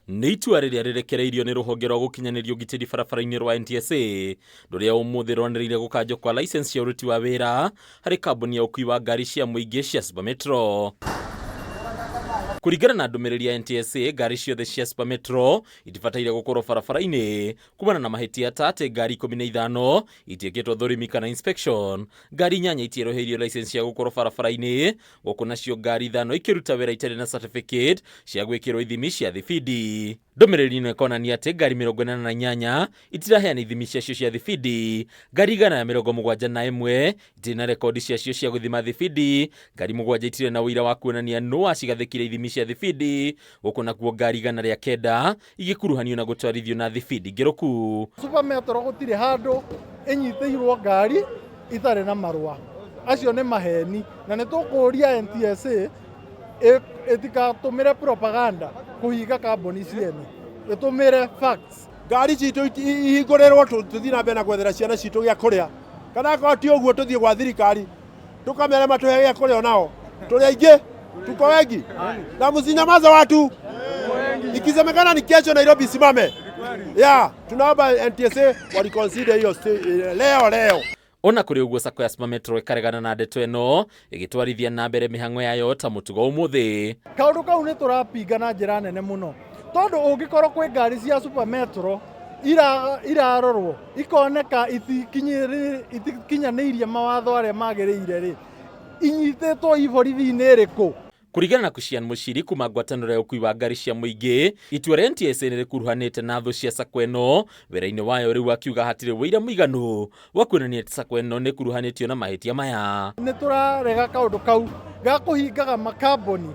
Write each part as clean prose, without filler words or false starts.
Nĩ itua rĩrĩa rĩrekereirio nĩ rũhonge rwa gũkinyanĩria ũgitĩri barabara-inĩ rwa NTSA rũrĩa ũmũthĩ rwanĩrĩire gũkanjwo kwa license cia ũruti wa wĩra harĩ kambuni ya ũkui wa ngari cia mũingĩ cia Super Metro. Kũringana na ndũmĩrĩri ya NTSA, ngari ciothe cia Super Metro itibataire gũkorwo barabara-inĩ kumana na mahĩtia ta atĩ ngari 15 itiĩkĩtwo thũrimi kana inspection, ngari 8 itierũhĩirio license cia gũkorwo barabara-inĩ, gũkũ nacio ngari 5 ikĩruta wĩra itarĩ na certificate cia gwĩkĩrwo ithimi cia thibindi. Ndũmĩrĩri ĩno ĩkonania atĩ ngari 88 itiraheana ithimi ciacio cia thibindi, ngari 171 itirĩ na rekondi ciacio cia gũthima thibindi, ngari 7 itirĩ na ũira wa kuonania nũ wacigathĩkire ithimi cia thibindi, gũkũ nakuo ngari 109 igĩkuruhanio na gũtwarithio na thibindi ngĩrũku. Super Metro gũtirĩ handũ ĩnyitĩirwo ngari itarĩ na marũa, acio nĩ maheni, na nĩ tũkũria NTSA ĩtikatũmĩre propaganda kũhinga kambuni ciene, ĩtũmĩre facts. Ngari citũ ihingũrĩrwo tũthiĩ na mbere na gwethera ciana citũ gĩa kũrĩa, kana akorwo ti ũguo tũthiĩ gwa thirikari tũkamere matũhe gĩa kũrĩa onao. Tũrĩ aingĩ, tuko wengi na msinyamaze watu. Ikisemekana ni kesho Nairobi simame. Yeah, tunaomba NTSA waliconsider hiyo leo leo. Ona kũrĩ ũguo Sacco ya Super Metro ĩkaregana na ndeto ĩno ĩgĩtwarithia na mbere mĩhang'o yayo ta mũtugo ũmũthĩ. Kaũndũ kau nĩ tũrapinga na njĩra nene mũno, tondũ ũngĩkorwo kwĩ ngari cia Super Metro irarorwo ikoneka itikinyanĩirie mawatho arĩa magĩrĩire rĩ, inyitĩtwo iborithi-inĩ ĩrĩkũ? Kũringana na Kushian Mushiri kuma ngwatanĩro ya ũkui wa ngari cia mũingĩ, itua rĩa NTSA nĩ rĩkuruhanĩte na thũ cia Sacco ĩno wĩra-inĩ wayo rĩu, akiuga hatirĩ ũira mũiganu wa kuonania atĩ Sacco ĩno nĩ ĩkuruhanĩtio na mahĩtia maya. Nĩ tũrarega kaũndũ kau ga kũhingaga makambuni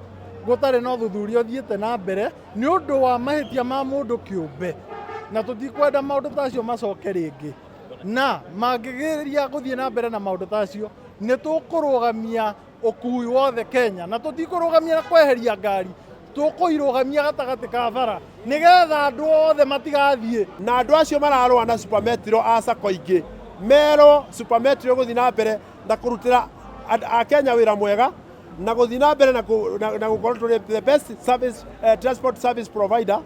gũtarĩ na ũthuthuria ũthiĩte na mbere nĩ ũndũ wa mahĩtia ma mũndũ kĩũmbe, na tũtikwenda maũndũ ta acio macoke rĩngĩ, na mangĩgeria gũthiĩ na mbere na maũndũ ta acio nĩ tũkũrũgamia ũkui wothe Kenya, na tũtikũrũgamia na kweheria ngari, tũkũirũgamia gatagatĩ ka bara nĩgetha andũ othe matigathiĩ. Na andũ acio mararũa na Super Metro a Sacco ingĩ merwo Super Metro gũthiĩ na mbere na kũrutĩra a Kenya wĩra mwega na gũthiĩ na mbere na gũkorwo tũrĩ the best service, transport service provider,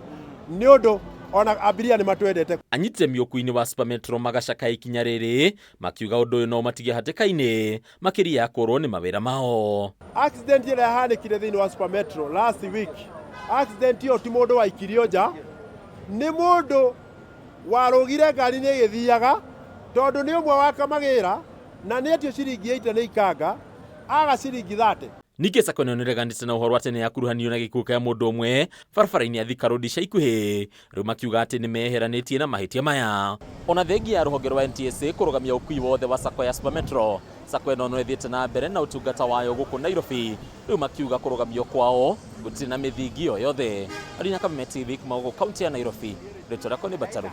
nĩ ũndũ ona abiria nĩ matwendete. Anyitemi ũkui-inĩ wa Super Metro magacakaya ikinya rĩrĩ makiuga ũndũ ũyũ no ũmatige hatĩka-inĩ makĩria ya kũrwo nĩ mawĩra mao. Accident ĩrĩa yahanĩkire thĩinĩ wa Super Metro last week, accident ĩyo ti mũndũ waikirio nja, nĩ mũndũ warũgire ngari-inĩ ĩgĩthiaga, tondũ nĩ ũmwe wa kamagĩra na nĩ etio ciringi 80 nĩ ikanga, aga ciringi 30. Ningĩ Sacco ĩno nĩreganĩte na ũhoro atĩ nĩyakuruhanirio na gĩkuũ kĩa mũndũ ũmwe barabara-inĩ ya Thika Road ica ikuhĩ. Rĩu makiuga atĩ nĩmeyeheranĩtie na mahĩtia maya. Ona thengia ya rũhonge rwa NTSA kũrũgamia ũkui wothe wa Sacco ya Super Metro, Sacco ĩno no ĩthiĩte na mbere na ũtungata wayo gũkũ Nairobi. Rĩu makiuga kũrũgamio kwao gũtirĩ na mĩthingi o yothe. Arina Kameme TV kuma gũkũ kaunti ya Nairobi, rĩtwa rĩakwa nĩ Bataru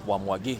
wa Mwangi.